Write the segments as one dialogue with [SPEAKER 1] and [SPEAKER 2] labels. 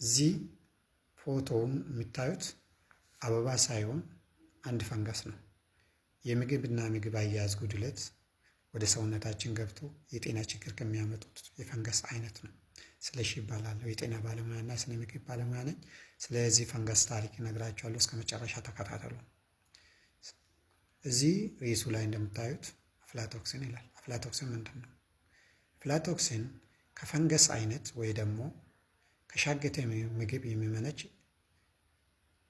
[SPEAKER 1] እዚህ ፎቶውን የምታዩት አበባ ሳይሆን አንድ ፈንገስ ነው። የምግብና ምግብ አያያዝ ጉድለት ወደ ሰውነታችን ገብቶ የጤና ችግር ከሚያመጡት የፈንገስ አይነት ነው። ስለሺ እባላለሁ። የጤና ባለሙያና ስነ ምግብ ባለሙያ ነኝ። ስለዚህ ፈንገስ ታሪክ እነግራችኋለሁ። እስከ መጨረሻ ተከታተሉ። እዚህ ርዕሱ ላይ እንደምታዩት aflatoxin ይላል። Aflatoxin ምንድን ነው? Aflatoxin ከፈንገስ አይነት ወይ ደግሞ ከሻገተ ምግብ የሚመነጭ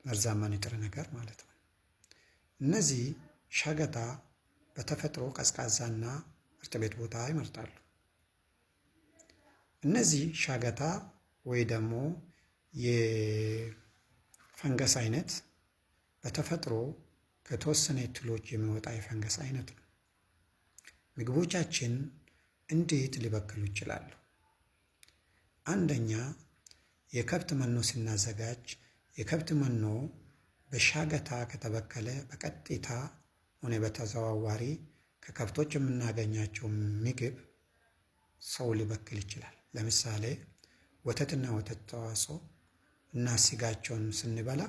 [SPEAKER 1] መርዛማ ንጥረ ነገር ማለት ነው። እነዚህ ሻገታ በተፈጥሮ ቀዝቃዛና እርጥበት ቦታ ይመርጣሉ። እነዚህ ሻገታ ወይ ደግሞ የፈንገስ አይነት በተፈጥሮ ከተወሰነ ትሎች የሚወጣ የፈንገስ አይነት ነው። ምግቦቻችን እንዴት ሊበክሉ ይችላሉ? አንደኛ፣ የከብት መኖ ስናዘጋጅ የከብት መኖ በሻገታ ከተበከለ በቀጥታ ሆነ በተዘዋዋሪ ከከብቶች የምናገኛቸው ምግብ ሰው ሊበክል ይችላል። ለምሳሌ ወተትና ወተት ተዋጽኦ እና ስጋቸውን ስንበላ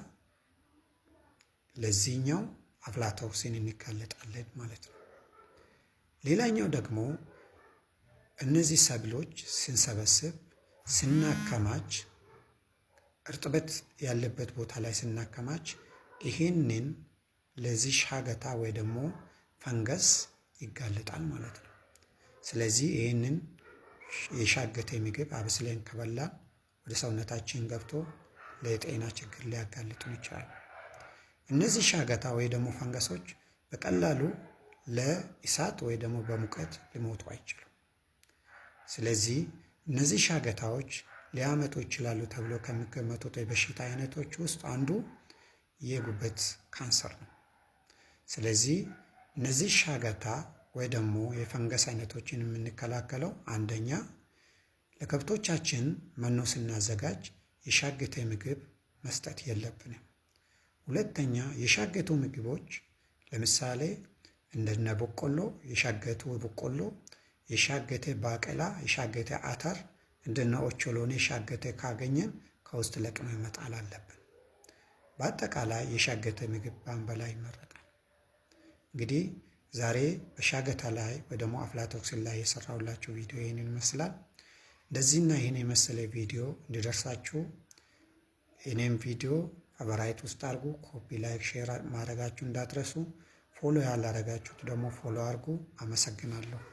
[SPEAKER 1] ለዚህኛው aflatoxin እንጋለጣለን ማለት ነው። ሌላኛው ደግሞ እነዚህ ሰብሎች ስንሰበስብ፣ ስናከማች፣ እርጥበት ያለበት ቦታ ላይ ስናከማች ይህንን ለዚህ ሻገታ ወይ ደግሞ ፈንገስ ይጋለጣል ማለት ነው። ስለዚህ ይህንን የሻገተ ምግብ አብስለን ከበላን ወደ ሰውነታችን ገብቶ ለጤና ችግር ሊያጋልጡን ይችላል። እነዚህ ሻገታ ወይ ደግሞ ፈንገሶች በቀላሉ ለእሳት ወይ ደግሞ በሙቀት ሊሞቱ አይችሉም። ስለዚህ እነዚህ ሻገታዎች ሊያመጡ ይችላሉ ተብሎ ከሚገመቱት የበሽታ አይነቶች ውስጥ አንዱ የጉበት ካንሰር ነው። ስለዚህ እነዚህ ሻገታ ወይ ደግሞ የፈንገስ አይነቶችን የምንከላከለው አንደኛ ለከብቶቻችን መኖ ስናዘጋጅ የሻገተ ምግብ መስጠት የለብንም። ሁለተኛ፣ የሻገቱ ምግቦች ለምሳሌ እንደነ በቆሎ፣ የሻገቱ በቆሎ፣ የሻገተ ባቄላ፣ የሻገተ አተር፣ እንደነ ኦቾሎኒ የሻገተ ካገኘን ከውስጥ ለቅመን መጣል አለብን። በአጠቃላይ የሻገተ ምግብ ባንበላ ይመረጣል። እንግዲህ ዛሬ በሻገታ ላይ ወይ ደግሞ aflatoxin ላይ የሰራሁላችሁ ቪዲዮ ይህንን ይመስላል። እንደዚህና ይህን የመሰለ ቪዲዮ እንዲደርሳችሁ እኔም ቪዲዮ favorite ውስጥ አድርጉ። Copy፣ like፣ share ማድረጋችሁ እንዳትረሱ። Follow ያላረጋችሁት ደግሞ follow አድርጉ። አመሰግናለሁ።